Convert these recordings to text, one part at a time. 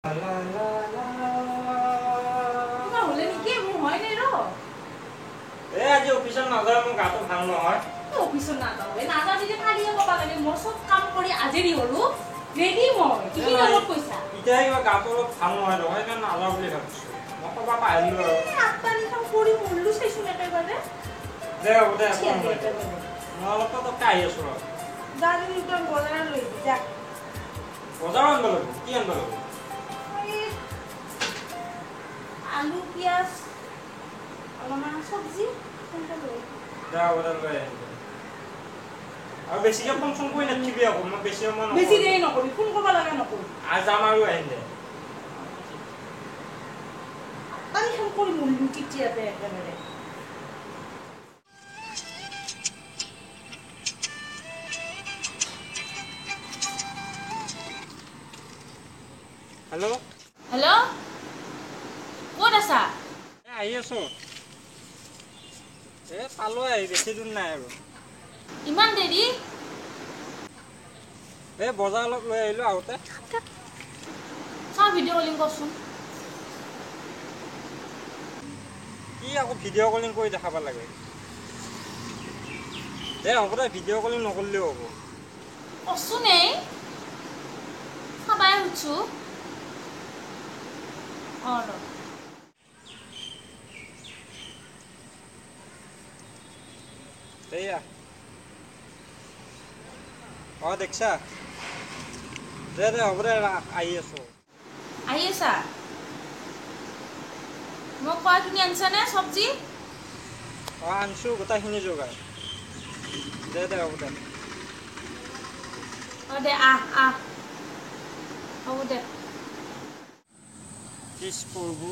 কিবা হ'লে নেকি মোৰ হয় নাই ৰ। এই আজি অফিচত নাযাওঁ, মোৰ গাটো ভাল নহয়। অফিচত নাযাওঁ এই নাযাওঁ যদি কালিয়ে ক'বা লাগে। মই চব কাম কৰি আজৰি হ'লো, ৰেডি মই। এইখিনি লগত পইচা এতিয়া কিবা গাটো অলপ ভাল নহয় নহয়, সেইকাৰণে নাযাওঁ বুলি ভাবিছোঁ। মই ক'ব পাহৰিলোঁ আৰু। আঠটানিখন কৰি মৰলো চাইছোন একেবাৰে। দে হ'ব দে, একো নহয় দে। মই অলপ পটককৈ আহি আছোঁ ৰ। যা যদি তই বজাৰ লৈ আহিবি যা। বজাৰো আনিব লাগিব? কি আনিব লাগিব? এই আলু পিঁয়াজ অলপমান চব্জি সেনেকে লৈ আহিবি। দে হ'ব দে, লৈ আহিম দে। আৰু বেছিকৈ ফোন চোন কৰি নাথাকিবি আকৌ, মই বেছি সময় বেছি নকৰোঁ। দেৰি নকৰিবি, ফোন কৰিব লগা নকৰিবি। আজি যাম আৰু আহিম দে। পানীখন কৰি মৰলো কেতিয়াতে একেবাৰে। হেল্ল'। হেল্ল', ক'ত আছা? এ আহি আছোঁ, এই পালোঁ আহি, বেছি দূৰ নাই আৰু। ইমান দেৰি? এই বজাৰ অলপ লৈ আহিলোঁ আহোঁতে। চাওঁ, ভিডিঅ' কলিং কৰচোন। কি আকৌ ভিডিঅ' কলিং কৰি দেখাব লাগে? দে হ'ব দে, ভিডিঅ' কলিং নকৰিলেও হ'ব। কৰচোন, এই চাবাই সুধছো। অঁ ৰ। এইয়া, অঁ দেখছা? দে দে হ'ব দে, ৰাখ, আহি আছোঁ। আহি আছা? মই কোৱাখিনি আনিছানে চব্জি? অঁ আনিছোঁ, গোটেইখিনি যোগাৰ। দে দে হ'ব দে। অঁ দে, আহ আহ, হ'ব দে। ইছ প্ৰভু,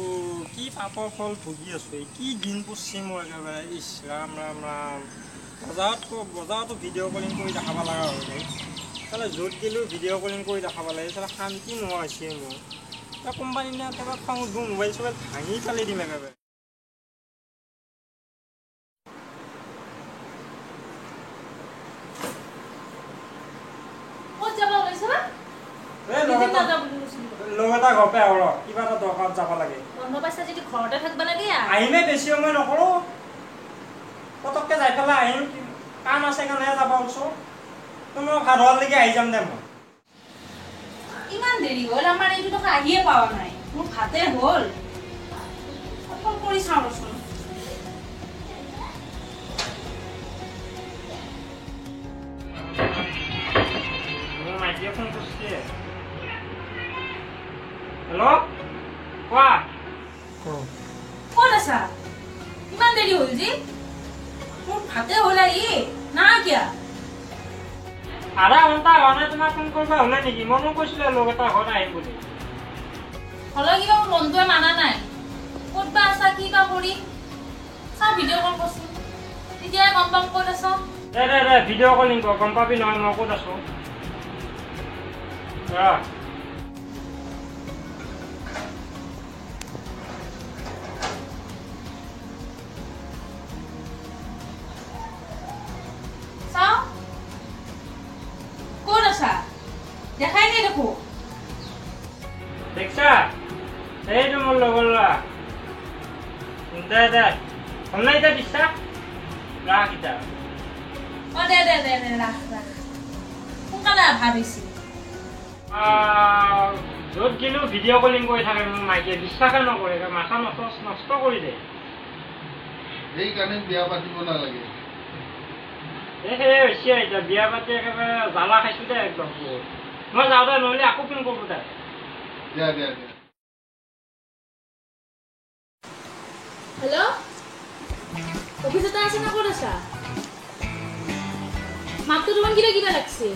কি পাপৰ ফল ভুগি আছোঁ, এই কি দিন পৰছি মোৰ একেবাৰে। ইছ ৰাম ৰাম ৰাম। বজাৰত বজাৰতো ভিডিঅ' কলিং কৰি দেখাব লগা হৈ গ'ল। চালা য'ত গ'লেও ভিডিঅ' কলিং কৰি দেখাব লাগে। চালা শান্তি নোহোৱা হৈছে মোৰ। এতিয়া কোম্পানী দিনা একেবাৰে খং উঠিব, মোবাইল চোবাইল ভাঙি পেলাই দিম একেবাৰে। ক'ত যাব ওলাইছা? এই লগ দুদিন এটা নাযাওঁ বুলি কৈছিলো। লগ এটা ঘৰ পাই আহোঁ ৰ, কিবা এটা দৰকাৰত যাব লাগে। বন্ধ পাইছা যদি ঘৰতে থাকিব লাগে। আহিমে, বেছি সময় নকৰোঁ, পটককৈ যাই পেলাই আহিম। কাম আছে কাৰণেহে যাব ওলছোঁ। মই ভাত হোৱালৈকে আহি যাম দে মই। ইমান দেৰি হ'ল, আমাৰ এইটো টকা আহিয়ে পোৱা নাই। মোৰ ভাতে হ'ল, ফোন কৰি চাওঁ ৰচোন। মোৰ মাইকীয়ে ফোন কৰিছে। হেল্ল', কোৱা। ক'ত আছা? ইমান দেৰি হ'ল যি, মোৰ ভাতে হ'ল, আহি না কিয়া? আধা ঘণ্টা হোৱা নাই, তোমাক ফোন কৰিব হ'লে নেকি? মইনো কৈছিলোঁ লগ এটা ঘৰত আহিম বুলি। হ'লেও কিবা মোৰ মনটোৱে মানা নাই। ক'ত বা আছা, কি বা কৰি চা, ভিডিঅ' কল কৰচোন, তেতিয়াহে গম পাম ক'ত আছা। দে দে দে, ভিডিঅ' কলিং কৰ, গম পাবি নহয় মই ক'ত আছোঁ। ৰ। চাওঁ, ক'ত আছা? দেখাই নাই দেখো। দেখছা? এইটো মোৰ লগৰ ল'ৰা। দে দে, হ'ল নাই এতিয়া বিশ্বাস? ৰাখ এতিয়া। অ দে দে দে দে, ৰাখ ৰাখ, সোনকালে আহ, ভাত হৈছে। য'ত গ'লেও ভিডিঅ' কলিং কৰি থাকে মোৰ মাইকীয়ে, বিশ্বাসে নকৰে, মাথা নষ্ট নষ্ট কৰি দিয়ে। সেইকাৰণে বিয়া পাতিব নালাগে। এই সেয়ে হৈছে, এতিয়া বিয়া পাতি একেবাৰে জ্বালা খাইছোঁ দে একদম বহুত। মই যাওঁ দে, নহ'লে আকৌ ফোন কৰিব দে। দিয়া দিয়া দিয়া। হেল্ল', অফিচতে আছে না ক'ত আছা? মাতটো তোমাৰ কিবা কিবা লাগছে।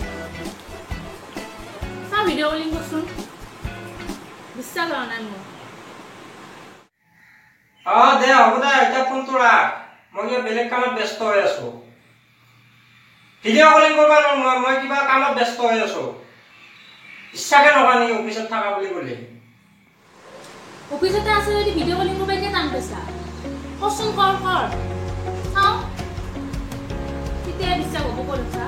চা, ভিডিঅ' কলিং কৰচোন, বিশ্বাস হোৱা নাই মোৰ। অঁ দে হ'ব দে, এতিয়া ফোনটো ৰাখ, মই কিবা বেলেগ কামত ব্যস্ত হৈ আছোঁ। ভিডিঅ' কলিং কৰিব নোৱাৰো মই, মই কিবা কামত ব্যস্ত হৈ আছোঁ। বিশ্বাসে নকৰা নেকি অফিচত থকা বুলি ক'লে? অফিচতে আছে যদি ভিডিঅ' কলিং কৰিব এতিয়া টান পাইছা? কৰচোন, কৰ কৰ, চাওঁ, তেতিয়াই বিশ্বাস হ'ব ক'ত আছা।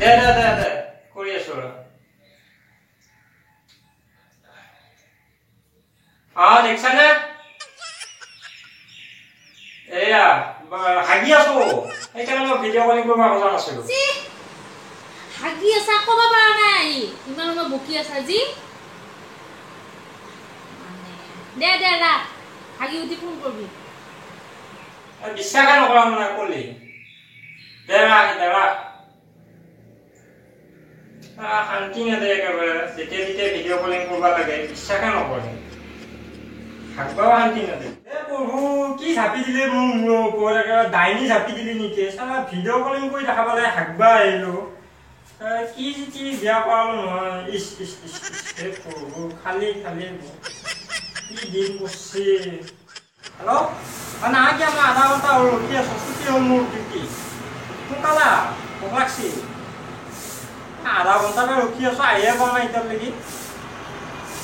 দে দে দে দে, কৰি আছোঁ ৰ। দেখছানে? এয়া হাগি আছো, সেইকাৰণে মই ভিডিঅ' কলিং কৰিব খোজা নাছিলো। হাগি আছা ক'ব পৰা নাই, ইমান সময় বকি আছা যি। দে দে ৰাখ, হাগি উঠি ফোন কৰবি। বিশ্বাসে নকৰা মানে কলি। দে ৰাখ, দে ৰাখ। শান্তি নেদে একেবাৰে, যেতিয়া যেতিয়া ভিডিঅ' কলিং কৰিব লাগে বিশ্বাসে নকৰে, হাগবাও শান্তি নেদে। এ প্ৰভু, কি ঝাপি দিলে মোৰ মূৰৰ ওপৰত, একেবাৰে ডাইনী ঝাপি দিলি নেকি? চালা ভিডিঅ' কলিং কৰি দেখা পালে হাগবা আহিলো। কি কি বিয়া কৰালো নহয়। ইচ ইচ ইচ, হে প্ৰভু, খালি খালি কি দিন পৰছি। হেল্ল', না কিয় মই আধা ঘণ্টা হ'ল ৰখি আছো, ছুটি হ'ল মোৰ ডিউটি, সোনকালে আহ, ভোক লাগছি। আধা ঘণ্টা পৰা ৰখি আছো, আহিয়ে পোৱা নাই এতিয়ালৈকে।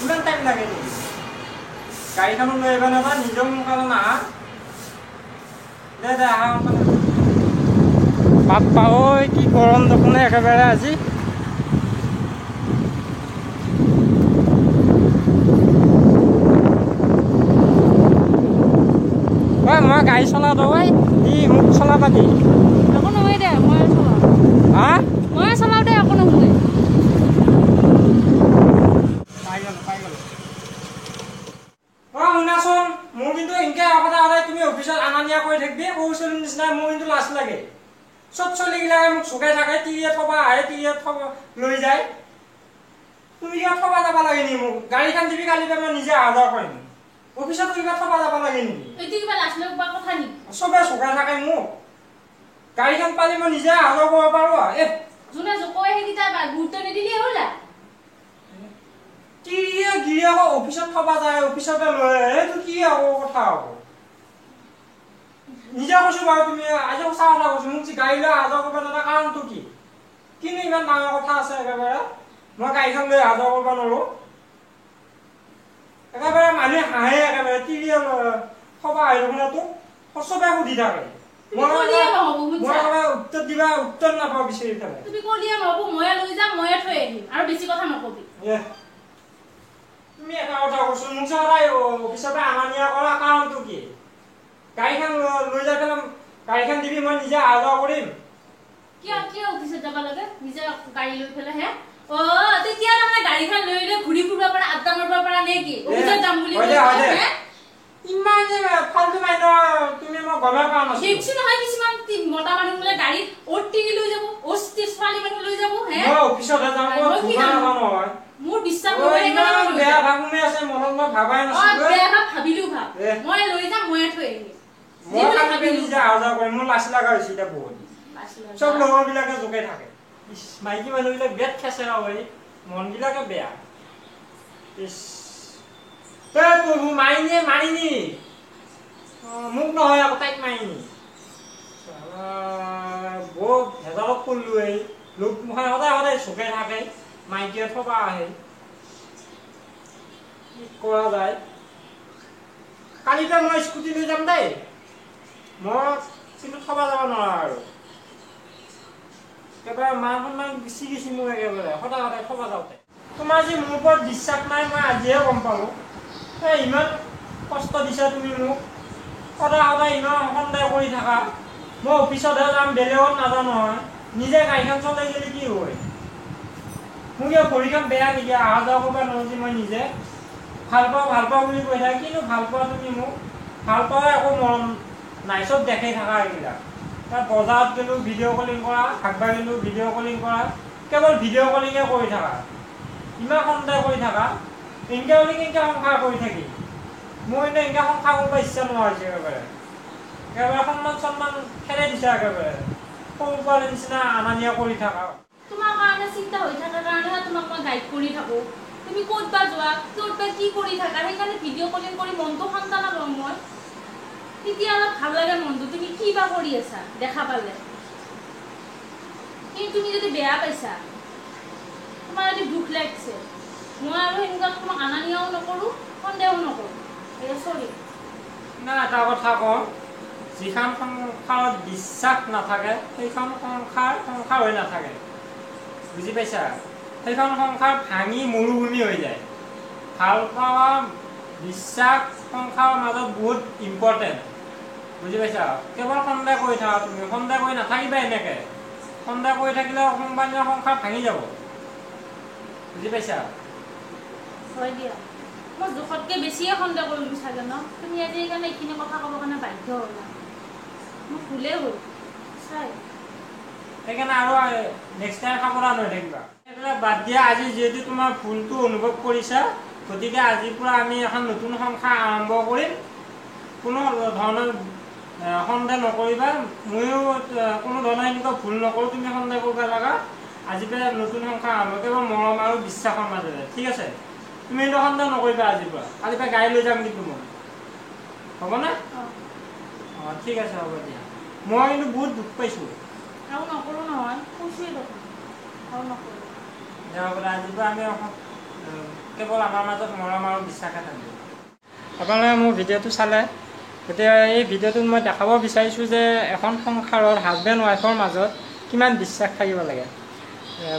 ইমান টাইম লাগে নেকি? গাড়ীখনো লৈ আহিব নাযায়, নিজেও সোনকালে নাহা। দে দে আহা সোনকালে। বাপ্পা ঐ, কি গৰম দেখোন একেবাৰে আজি। ঐ মই গাড়ী চলাওঁ ঐ, দি মোক চলাবা দি। একো নহয় দে, মই চলাওঁ। হা, মই চলাওঁ দে, একো নহয়। পাই গ'লো, পাই গ'লো। অ শুনাচোন, মোৰ কিন্তু এনেকে সদায় সদায় তুমি অফিচত অনা নিয়া কৰি থাকিবি সৰু ছোৱালীৰ নিচিনা, মোৰ কিন্তু লাজ লাগে। চব ছোৱালীবিলাকে মোক জোকাই থাকে, তিৰিয়ে থবা আহে, তিৰিয়ে থব লৈ যায়। তুমি কিবা থবা যাব লাগে নেকি মোক? গাড়ীখন দিবি কালি পৰা মই নিজে অহা যোৱা কৰিম। অফিচতো কিবা থবা যাব লাগে নেকি? এইটো কিবা লাজ লগা কথা নেকি? চবে জোকাই থাকে মোক। গাড়ীখন পালে মই নিজে অহা যোৱা কৰিব পাৰো। এ যোনে জোকোৱে সেইকেইটা গুৰুত্ব নিদিলেই হ'ল। তিৰিয়ে গিৰিয়ে আকৌ অফিচত থবা যায়, অফিচতে লৈ আহে, সেইটো কি আকৌ কথা হ'ব? নিজে কৈছো বাৰু, তুমি আজি সঁচা কথা কৈছো, মোক যে গাড়ী লৈ অহা যোৱা কৰিব নালাগে কাৰণটো কি? কিনো ইমান ডাঙৰ কথা আছে একেবাৰে? মই গাড়ীখন লৈ অহা যোৱা কৰিব নোৱাৰো? একেবাৰে মানুহে হাঁহে, একেবাৰে তিৰিয়ে থবা আহি দেখোন তোক চবে সুধি থাকে। তুমি ক'লিয়ে নহ'ব, মই একেবাৰে উত্তৰ দিবা উত্তৰ নাপাওঁ বিচাৰি পেলাই। তুমি ক'লিয়ে নহ'ব, ময়ে লৈ যাম, ময়ে থৈ আহিম, আৰু বেছি কথা নকবি। তুমি এটা কথা কৈছো, মোক যে সদায় অফিচৰ পৰা অনা নিয়া কৰা কাৰণটো কি? গাড়ীখন লৈ যাই পেলাই গাড়ীখন দিবি, মই নিজে অহা যোৱা কৰিম। কিয় কিয় অফিচত যাব লাগে নিজে গাড়ী লৈ পেলাই? হে অ, তেতিয়া তাৰমানে গাড়ীখন লৈ লৈ ঘূৰি ফুৰিব পৰা, আড্ডা মাৰিব পৰা নে কি? অফিচত যাম বুলি হয় দে, হয় দে। ইমান যে ফাল্টু মাইনৰ তুমি, মই গমেই পোৱা নাছিলো। দেখিছো নহয় কিছুমান মতা মানুহ বোলে গাড়ীত অ'ত টিঙি লৈ যাব, অ'ত ছোৱালী মানুহ লৈ যাব। হে মই অফিচতহে যাম, মই কি ঘূৰিব জানো? নাযাওঁ নহয়। মোৰ বিশ্বাস অ, নহয়, সেইকাৰণে ইমান মই লৈ বেয়া যাম। ভাৱ সোমাই আছে মনত, মই ভাবাই অ, নাছিলো। বেয়া ভাৱ ভাবিলেও ভাব, এ। মই লৈ যাম, ময়ে থৈ আহিম। মই যি বুলি কালি ভাবিলো নিজে অহা যোৱা কৰিম, মোৰ লাজ লগা হৈছে এতিয়া বহুত। লাজ লগা। চব লগৰবিলাকে জোকাই থাকে। ইচ, মাইকী মানুহবিলাক বিৰাট খেচেৰা হয়, মনবিলাকে বেয়া। ইচ, এ প্ৰভু, মাৰিনি মাৰিনি মোক নহয় আকৌ তাইক মাৰিনি। বৰ ভেজালত পৰিলো। এই লোক মুখাই সদায় সদায় জোকাই থাকে, মাইকীয়ে থবা আহে। কি কৰা যায়? কালিতে মই স্কুটি লৈ যাম দেই, মই কিন্তু থবা যাব নোৱাৰা আৰু। একেবাৰে মান সন্মান গুচি গৈছে মোৰ একেবাৰে সদায় সদায় থবা যাওঁতে। তোমাৰ যে মোৰ ওপৰত বিশ্বাস নাই মই আজিহে গম পালো। এই ইমান কষ্ট দিছা তুমি মোক, সদায় সদায় ইমান সন্দেহ কৰি থাকা। মই অফিচতহে যাম, বেলেগত নাযাওঁ নহয়। নিজে গাড়ীখন চলাই গ'লে কি হয়? মোৰ কিবা ভৰিখন বেয়া নেকি? অহা যোৱা কৰিব নোৱাৰো যে মই নিজে? ভাল পাওঁ ভাল পাওঁ বুলি কৈ থাকা, কিনো ভাল পোৱা তুমি মোক? ভাল পোৱা একো মৰম নাই, চব দেখাই থাকা এইবিলাক। তাত বজাৰত গ'লেও ভিডিঅ' কলিং কৰা, হাগবা গ'লেও ভিডিঅ' কলিং কৰা, কেৱল ভিডিঅ' কলিঙে কৰি থাকা, ইমান সন্দেহ কৰি থাকা। এনেকৈ হ'লে কেনেকৈ সংসাৰ কৰি থাকিম? মোৰ এনেই এনেকৈ সংসাৰ কৰিব ইচ্ছা নোহোৱা হৈছে একেবাৰে। একেবাৰে সন্মান চন্মান খেদাই দিছা একেবাৰে, সৰু পোৱালিৰ নিচিনা অনা নিয়া কৰি থাকা। তোমাৰ কাৰণে চিন্তা হৈ থকাৰ কাৰণেহে তোমাক মই গাইড কৰি থাকোঁ। তুমি ক'ত বা যোৱা, ক'ত বা কি কৰি থাকা, সেইকাৰণে ভিডিঅ' কলিং কৰি মনটো সান্তনা লওঁ মই। তেতিয়া অলপ ভাল লাগে মনটো, তুমি কি বা কৰি আছা দেখা পালে। কিন্তু তুমি যদি বেয়া পাইছা, তোমাৰ যদি দুখ লাগিছে, মই আৰু সেনেকুৱা তোমাক অনা নিয়াও নকৰোঁ, সন্দেহো নকৰোঁ। এই চৰি। না এটা কথা কওঁ, যিখন সংসাৰত বিশ্বাস নাথাকে সেইখন সংসাৰ সংসাৰ হৈ নাথাকে, বুজি পাইছা? সেইখন সংসাৰ ভাঙি মৰুভূমি হৈ যায়। ভাল পোৱা বিশ্বাস সংসাৰৰ মাজত বহুত ইম্পৰ্টেণ্ট, বুজি পাইছা? কেৱল সন্দেহ কৰি থাকা তুমি, সন্দেহ কৰি নাথাকিবা। এনেকৈ সন্দেহ কৰি থাকিলে কোনোবা দিনা সংসাৰ ভাঙি যাব, বুজি পাইছা? হয় দিয়া, মই জোখতকৈ বেছিয়ে সন্দেহ কৰিলোঁ চাগে ন? তুমি আজি সেইকাৰণে এইখিনি কথা ক'বৰ কাৰণে বাধ্য হ'লা। মোৰ ভুলেই হ'ল চাই। সেইকাৰণে আৰু নেক্সট টাইম সাৱধান হৈ থাকিবা। সেইবিলাক বাদ দিয়া। আজি যিহেতু তোমাৰ ভুলটো অনুভৱ কৰিছা, গতিকে আজিৰ পৰা আমি এখন নতুন সংসাৰ আৰম্ভ কৰিম। কোনো ধৰণৰ সন্দেহ নকৰিবা। ময়ো কোনো ধৰণৰ এনেকুৱা ভুল নকৰোঁ তুমি সন্দেহ কৰিব লগা। আজিৰ পৰা নতুন সংসাৰ আৰম্ভ, কেৱল মৰম আৰু বিশ্বাসৰ মাজেৰে, ঠিক আছে? তুমি কিন্তু সন্দেহ নকৰিবা আজিৰ পৰা। কালিৰ পৰা গাড়ী লৈ যাম কিন্তু মই, হ'বনে? অঁ, ঠিক আছে, হ'ব দিয়া। মই কিন্তু বহুত দুখ পাইছোঁ। আৰু নকৰোঁ নহয়, কৈছোঁৱেই দেখোন, আৰু নকৰোঁ। হ'ব, আজিৰ পৰা আমি কেৱল আমাৰ মাজত মৰম আৰু বিশ্বাসে থাকিব। আপোনালোকে মোৰ ভিডিঅ'টো চালে, গতিকে এই ভিডিঅ'টোত মই দেখাব বিচাৰিছোঁ যে এখন সংসাৰৰ হাজবেণ্ড ৱাইফৰ মাজত কিমান বিশ্বাস থাকিব লাগে।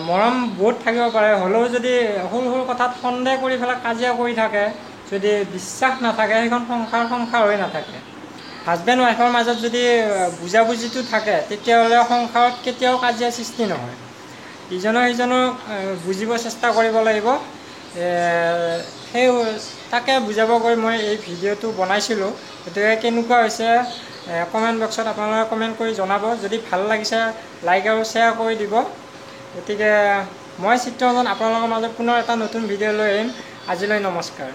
মৰম বহুত থাকিব পাৰে, হ'লেও যদি সৰু সৰু কথাত সন্দেহ কৰি পেলাই কাজিয়া কৰি থাকে, যদি বিশ্বাস নাথাকে, সেইখন সংসাৰ সংসাৰ হৈ নাথাকে। হাজবেণ্ড ৱাইফৰ মাজত যদি বুজাবুজিটো থাকে, তেতিয়াহ'লে সংসাৰত কেতিয়াও কাজিয়া সৃষ্টি নহয়। ইজনে সিজনক বুজিব চেষ্টা কৰিব লাগিব। সেই তাকে বুজাব গৈ মই এই ভিডিঅ'টো বনাইছিলোঁ। গতিকে কেনেকুৱা হৈছে কমেণ্ট বক্সত আপোনালোকে কমেণ্ট কৰি জনাব। যদি ভাল লাগিছে লাইক আৰু শ্বেয়াৰ কৰি দিব। গতিকে মই চিত্ৰৰঞ্জন আপোনালোকৰ মাজত পুনৰ এটা নতুন ভিডিঅ' লৈ আহিম। আজিলৈ নমস্কাৰ।